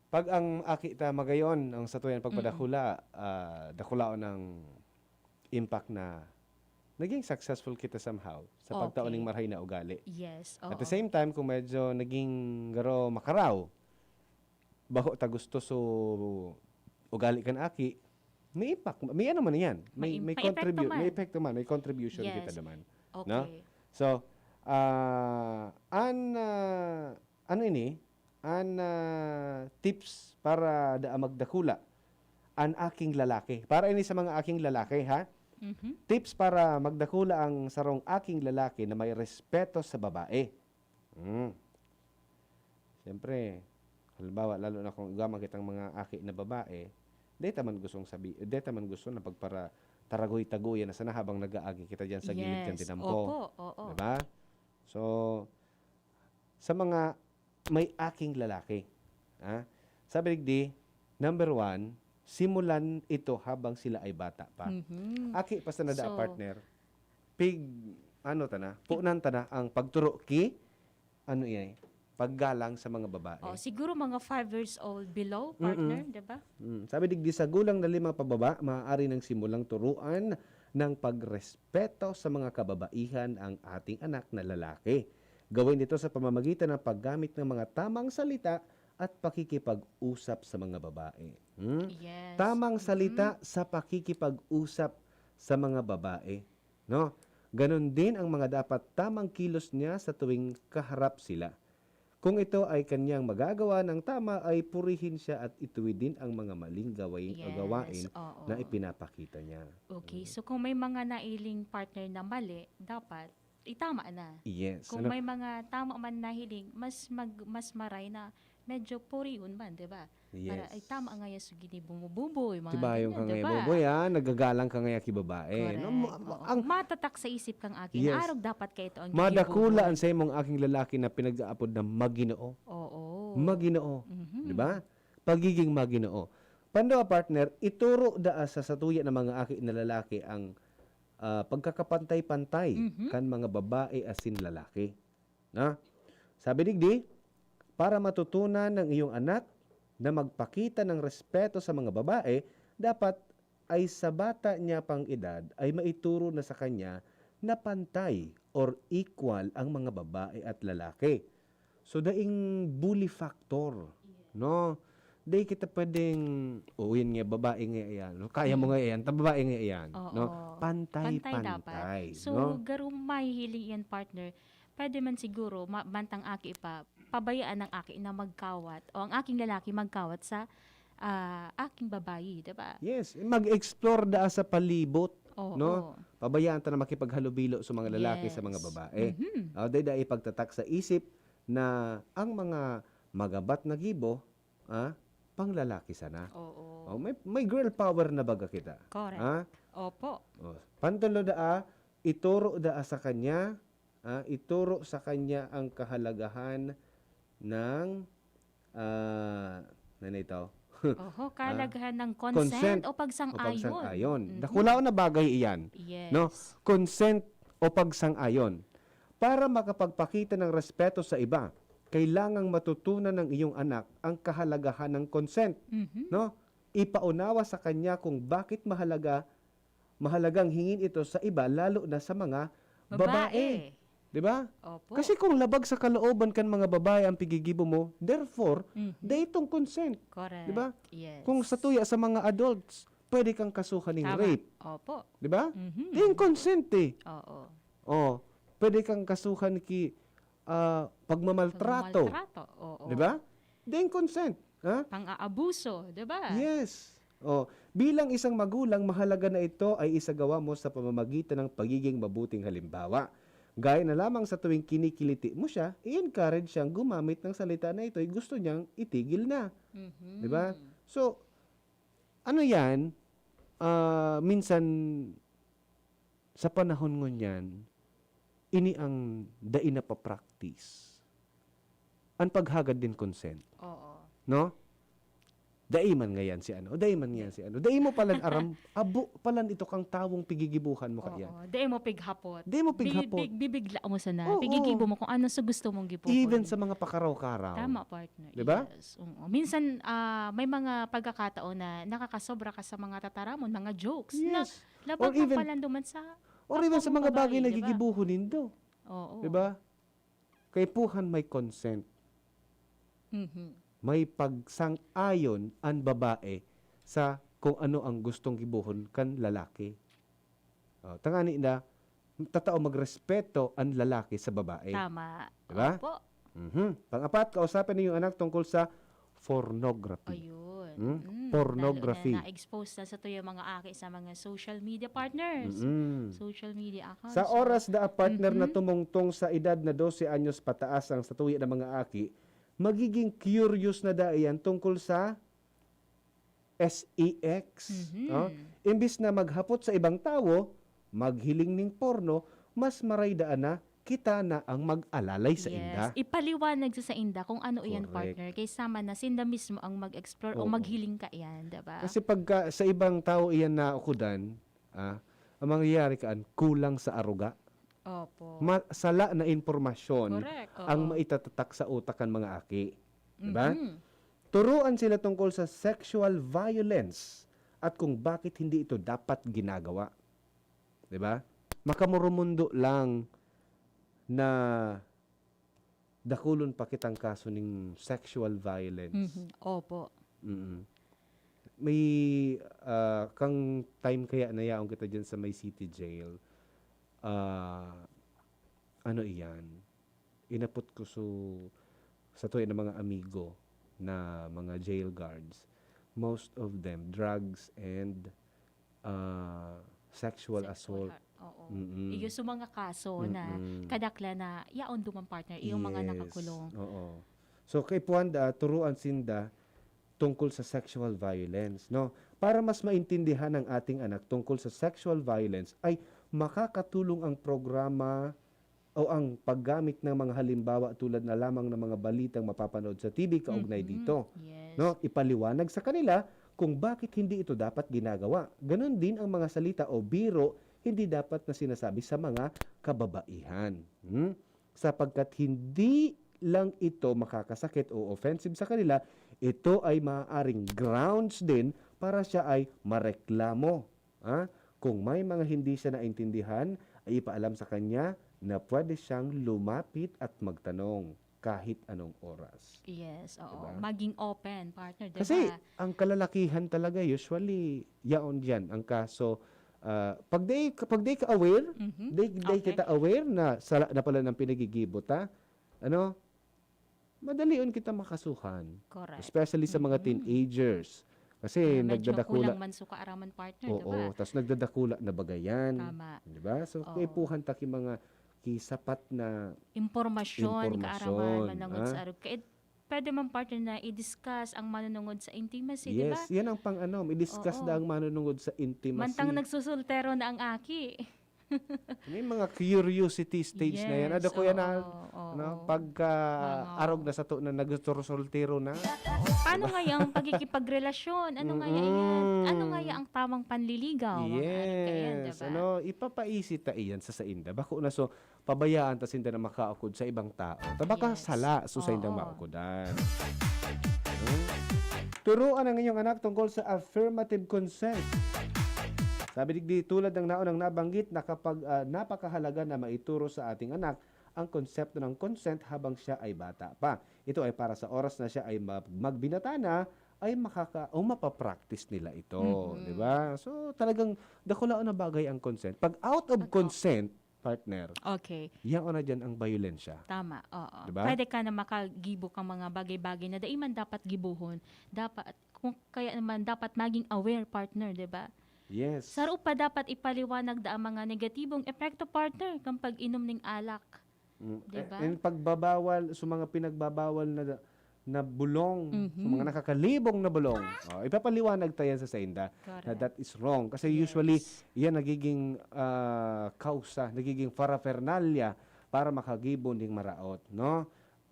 Pag ang aki ta magayon, ang satuyan pagpadakula, ah, dakulaon ang impact na naging successful kita somehow sa pagtao Okay. ning marahay na ugali. Yes. At Oo. the same time, kung medyo naging garo makaraw, bako ta gusto so ugali kan aki, may impact, may ano man yan. May, May im- may, may epekto contribute, man. may epekto man, may contribution Yes. kita naman. Okay. No? So, ah, an ah, ano ini? An ah, tips para da magdakula an aking lalaki. Para ini sa mga aking lalaki, ha? Mhm. Tips para magdakula ang sarong aking lalaki na may respeto sa babae. Mm. Siyempre, halimbawa, lalo na kung igwa man kitang mga aki na babae, deta man gustong sabi, deta man gusto na pagpara taragoy-tagoyan na sana habang nag-aagi kita diyan sa gilid kan Yes. tinampo. Opo, oo. Diba? So, sa mga may aking lalaki, ha? Sabi digdi, number one, simulan ito habang sila ay bata pa. Mhm. Aki pa sana da So, partner. Pig, ano ta na? Punan ta na ang pagturo ki, ano iya, paggalang sa mga babae. Oh, siguro mga five years old below, Mm-mm. partner, di ba? Mm. Sabi digdi, sa gulang na lima pababa, maaari nang simulang turuan ng pagrespeto sa mga kababaihan ang ating anak na lalaki. Gawin ito sa pamamagitan ng paggamit ng mga tamang salita at pakikipag-usap sa mga babae. Hmm? Yes. Tamang Mm-mm. salita sa pakikipag-usap sa mga babae, no? Ganon din ang mga dapat tamang kilos niya sa tuwing kaharap sila. Kung ito ay kanyang magagawa ng tama, ay purihin siya at ituwid din ang mga maling gawain, Yes, gawain oo. na ipinapakita niya. Okay, Mm. so kung may mga nailing partner na mali, dapat itama na. Yes. Kung Ano? May mga tama man nahiling, mas mag, mas maray na medyo purion man, di ba? Para, Yes. "Ay, tama nga yan, sige, ni bumububoy," mga Tibayong ka ganyan, di ngayon, ba? Boboy, ha? Nagagalang ka ngayon, ki babae. Correct. No? Ma- Oo. Ang, Matatak sa isip kang aki Yes. na arog dapat kayo ito ang madakula gigibubuhay. Ang sa imong aking lalaki na pinag-aapod na maginoo. Oo. Maginoo. Mhm. Di ba? Pagiging maginoo. Panduwa, partner, ituro daa sa satuya ng mga aki na lalaki ang ah, pagkakapantay-pantay Mhm. kan mga babae asin lalaki. Na? Sabi digdi, para matutunan ng iyong anak na magpakita ng respeto sa mga babae, dapat ay sa bata niya pang edad ay maituro na sa kanya na pantay or equal ang mga babae at lalaki. So, daing bully factor, no? Di kita pwedeng, "Oo, yun nga, babae nga yan, no? Kaya mo Mm. nga yan, ta-, babae nga yan," Oo. no? Pantay-pantay, Pantay dapat. So, no? garo mahihiling yan, partner. Pwede man siguro, ma-, mantang aki pa, pabayaan ang aki na magkawat, o ang aking lalaki magkawat sa, ah, aking babayi, di ba? Yes, mag-explore daa sa palibot, Oo. no? Pabayaan ta na makipaghalubilo sa mga lalaki, sa mga Yes. babae. Mhm. Ah, dai, dai ipagtatak sa isip na ang mga magabat na gibo, ah, panglalaki sana. Oo. Oh, may, may girl power na baga kita. Correct. Ah? Opo. Oh, pantulo daa, ituro daa sa kanya, ah, ituro sa kanya ang kahalagahan ng, ah, ano ito? Oho, Ah, kahalagahan ng consent consent o pagsang-ayon. o pagsang-ayon. Mhm. Dakulaon na bagay iyan, Yes. no? Consent o pagsang-ayon. Para makapagpakita ng respeto sa iba, kailangang matutunan ng iyong anak ang kahalagahan ng consent, Mhm. no? Ipaunawa sa kanya kung bakit mahalaga, mahalagang hingin ito sa iba, lalo na sa mga babae. Babae. Di ba? Opo. Kasi kung labag sa kalooban kan mga babae ang pigigibo mo, therefore, Mhm. dai itong consent. Correct. Di ba? Yes. Kung sa tuya sa mga adults, pwede kang kasuhan ng Tama. rape. Opo. Di ba? Mhm. Dai consent eh. Oo. Oh, pwede kang kasuhan ki, ah, pagmamaltrato. Pagmamaltrato, oo. Di ba? Dai consent, ha? Pang-aabuso, di ba? Yes. Oh, bilang isang magulang, mahalaga na ito ay isagawa mo sa pamamagitan ng pagiging mabuting halimbawa. Gaya na lamang sa tuwing kinikiliti mo siya, i-encourage siyang gumamit ng salita na ito, gusto niyang itigil na. Mhm. Di ba? So, ano yan? Ah, minsan, sa panahon ngunyan, ini ang dai na pa-practice. An paghagad nin consent. Oo. No? Dai man ngayan si ano, dai man ngayan si ano. Dai mo palan aram, abo palan ito kang tawong pigigibuhan mo kaiyan. Oo, dai mo pighapot. Dai mo pighapot. Bibig-, bibigla mo sana. Oo. Pigigibo mo kung ano sa gusto mong gibohon. Even sa mga pakaraw-karaw. Tama, partner. Di ba? Yes. Oo. Minsan, ah, may mga pagkakataon na nakakasobra ka sa mga tataramon, mga jokes, na Yes. labag Or even, palan duman sa or even sa kapwa mga bagay babae, na di ba? gigibohon nindo. Oo. Di ba? Kaipuhan may consent. Mhm. May pagsang-ayon an babae sa kung ano ang gustong gibohon kan lalaki. Oh, tangani na, tatao magrespeto an lalaki sa babae. Tama. Di ba? Opo. Mhm. Pang-apat, kausapin niyo ang anak tungkol sa pornography. Ayun. Hmm? Mm, Pornography. lalo na na-expose na sa tuyo mga aki sa mga social media partners. Mm-mm. Social media accounts. Sa oras na ang partner na Mhm. tumungtong sa edad na dose anyos pataas ang satuya na mga aki, magiging curious na dai yan tungkol sa sex, Mhm. no? Imbis na maghapot sa ibang tawo, maghiling ning porno, mas maray daan na kita na ang mag-alalay sa Yes. inda. Ipaliwanag sa, sa inda kung ano iyan, Correct. partner, kay sama na sinda mismo ang mag-explore o Oo. maghiling ka iyan, di ba? Kasi pagka sa ibang tao iyan naukudan, ah, ang mangyayari kaan, kulang sa aruga. Opo. Ma-, sala na impormasyon Correct, oo. ang maitatatak sa utak kan mga aki. Di ba? Mhm. Turuan sila tungkol sa sexual violence at kung bakit hindi ito dapat ginagawa. Di ba? Makamurumundo lang na dakulon pa kitang kaso ning sexual violence. Mhm. Opo. Mm. May, ah, kang time kaya na yaon kita dyan sa may city jail, ah, ano iyan? Inapot ko su-, sa tuya na mga amigo na mga jail guards. Most of them, drugs and, ah, sexual Sexual assault. har-, oo. Mm-mm. Iyo sa mga kaso na Mm-mm. kadaklan na yaon duman, partner, iyong mga Yes. nakakulong. Oo. So, kay Puanda, turuan sinda tungkol sa sexual violence, no? Para mas maintindihan ng ating anak tungkol sa sexual violence, ay makakatulong ang programa o ang paggamit ng mga halimbawa tulad na lamang ng mga balitang mapapanood sa T V kaugnay Mhm. dito. Yes. No? Ipaliwanag sa kanila kung bakit hindi ito dapat ginagawa. Ganon din ang mga salita o biro hindi dapat na sinasabi sa mga kababaihan. Hmm? Sapagkat hindi lang ito makakasakit o offensive sa kanila, ito ay maaaring grounds din para siya ay mareklamo. Ha? Kung may mga hindi siya naintindihan, ay ipaalam sa kanya na pwede siyang lumapit at magtanong. kahit anong oras. Yes, oo. Diba? Maging open, partner, diba? Kasi ang kalalakihan talaga, usually, yaon diyan. Ang kaso, ah, pag di, pag di ka aware, Mhm. di, di Okay. kita aware na sala na pala ng pinagigibo ta, ano, madalion kita makasuhan. Correct. Especially sa mga Mhm. teenagers. Kasi Na medyo nagdadakula. Kulang man so kaaraman, partner, Oo, diba? Tas nagdadakula na bagayan. Tama. Diba? So, Oo. kaipuhan ta ki mga kisapat na Impormasyon, impormasyon. kaaraman, manangod Ah? sa arog. Kaya pwede man, partner, na i-discuss ang manunungod sa intimacy, diba? Yes, yan ang pang ano, i-discuss Oo. na ang manunungod sa intimacy. Mantang nagsusultero na ang aki. May mga curiosity stage na yan. Yes, Ada ko yan na, oo, oo. no, pagka Mga arog na sato na nagsusultero na. Paano nga yung pagkikipagrelasyon? Ano nga yan? Mm-mm. Ano nga yan ang tamang panliligaw? Mga ano kaya yan, Yes, diba? Ano, ipapaisi ta iyan sa sainda. Bako na so, pabayaan ta sinda na makaukod sa ibang tao. Ta baka Yes. sala so saindang Oo. maukodan. Hmm? Turuan ang inyong anak tungkol sa affirmative consent. Sabi digdi, tulad ng naunang nabanggit, na kapag, ah, napakahalaga na maituro sa ating anak ang konsepto ng consent habang siya ay bata pa. Ito ay para sa oras na siya ay mag-, magbinata na, ay makaka-, o mapapractice nila ito, Mhm. di ba? So, talagang dakulaon na bagay ang consent. Pag out of Pag out- consent, partner, Okay. yaon na dyan ang bayolensya. Tama, oo. Diba? Pwede ka na makagibo kang mga bagay-bagay na dai man dapat gibohon. Dapat, kung kaya naman, dapat maging aware, partner, di ba? Yes. Saro pa dapat ipaliwanag da ang mga negatibong epekto, partner, kang pag-inom ning alak. Mm, Diba? eh, and pagbabawal sa mga pinagbabawal na, na bulong, Mhm. sa mga nakakalibong na bulong. Oh, ipapaliwanag ta yan sa sainda na Correct. That is wrong. Kasi Yes. Usually, yan nagiging ah, kausa, nagiging parafernalia para makagibo ning maraot, no?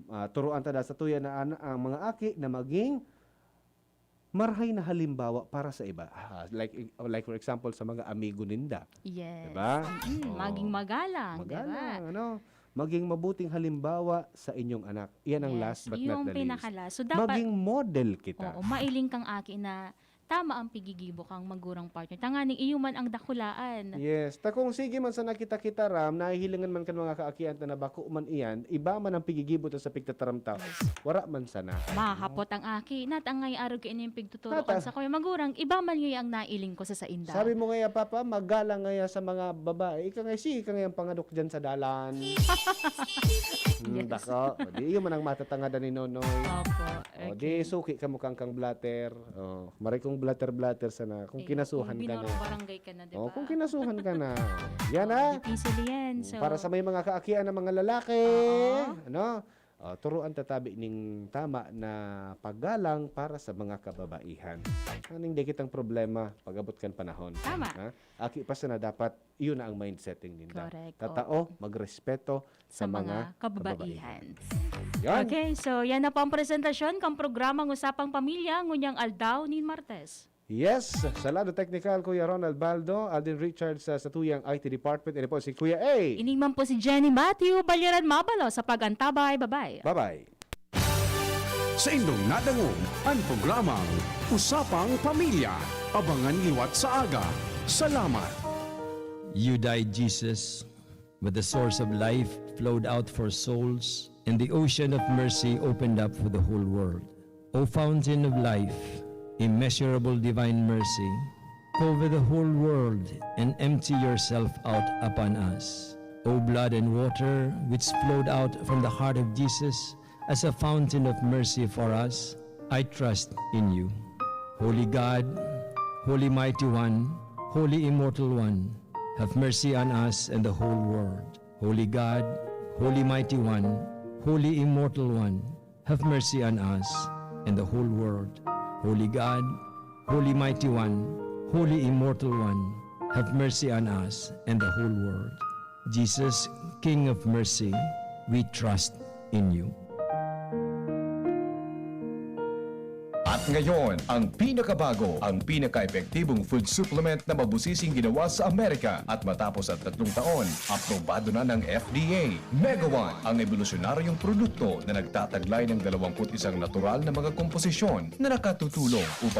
Ah, turuan ta da sa tuya na an-, ang mga aki na maging marhay na halimbawa para sa iba. Ah, like, like for example, sa mga amigo ninda. Yes. Diba? Mm, Oo. Maging magalang, diba? Magalang, ano? Maging mabuting halimbawa sa inyong anak. Yan ang Yes. last but Yung not the least. pinaka-last. So, dapat, Maging model kita. Oo, mailing kang aki na tama ang pigigibo kang magurang, partner. Tanganing iyo man ang dakulaan. Yes. Ta kung sige man sa nakita-kita, Ram, nahihilingan man kan mga kaakian ta na bako man iyan, iba man ang pigigibo ta sa pigtataram ta. Wara man sana. Mahapot ang aki. Natangay arog kaini yung pigtuturukan Tata- sa kuya magurang. Iba man ngayon ang nailing ko sa sainda. Sabi mo ngaya, Papa, magalang ngaya sa mga babae. Ika nga, sige ka ngayang pangadok dyan sa dalan. Hmm, Yes. Dako. O, di, iyo man ang matatangadan ni Nonoy. Opo. O, di, Okay. suki ka mo kang kang blatter. O, maray kong blatter-blatter sana. Kung Eh, kinasuhan kung ka na. binobarangay ka na, di O, ba? kung kinasuhan ka na. Yan, Oo, ha? difícil yan. So, Para sa may mga kaakian ng mga lalaki, Oo. ano? O, turuan tatabi ning tama na paggalang para sa mga kababaihan. Aning di kitang problema pag-abot kan panahon. Tama. Ha? Aki pa sana dapat, iyon na ang mindsetting ninda. Correct, Tatao, magrespeto sa, sa mga mga kababaihan. Yan. Okay, so yan na po ang presentasyon kang programang Usapang Pamilya ngunyang aldaw nin Martes. Yes, sa lado teknikal, Kuya Ronald Baldo, Alden Richards sa, sa tuyang I T Department. Ini po si Kuya A. Ining man po si Jenny Matthew Balyaran Mabalo sa pag-antabay. Bye-bye. Bye-bye. Sa indong nadangog an programang Usapang Pamilya. Abangan liwat sa aga. Salamat. You died, Jesus, but the source of life flowed out for souls, and the ocean of mercy opened up for the whole world. O fountain of life, immeasurable divine mercy, cover the whole world and empty yourself out upon us. O blood and water which flowed out from the heart of Jesus as a fountain of mercy for us, I trust in you. Holy God, Holy Mighty One, Holy Immortal One, have mercy on us and the whole world. Holy God, Holy Mighty One, Holy Immortal One, have mercy on us and the whole world. Holy God, Holy Mighty One, Holy Immortal One, have mercy on us and the whole world. Jesus, King of Mercy, we trust in you. At ngayon, ang pinakabago, ang pinaka-epektibong food supplement na mabusising ginawa sa Amerika. At matapos ang tatlong taon, aprobado na ng F D A. Mega One, ang ebolusyonaryong produkto na nagtataglay ng dalawampu't isang natural na mga komposisyon na nakatutulong upang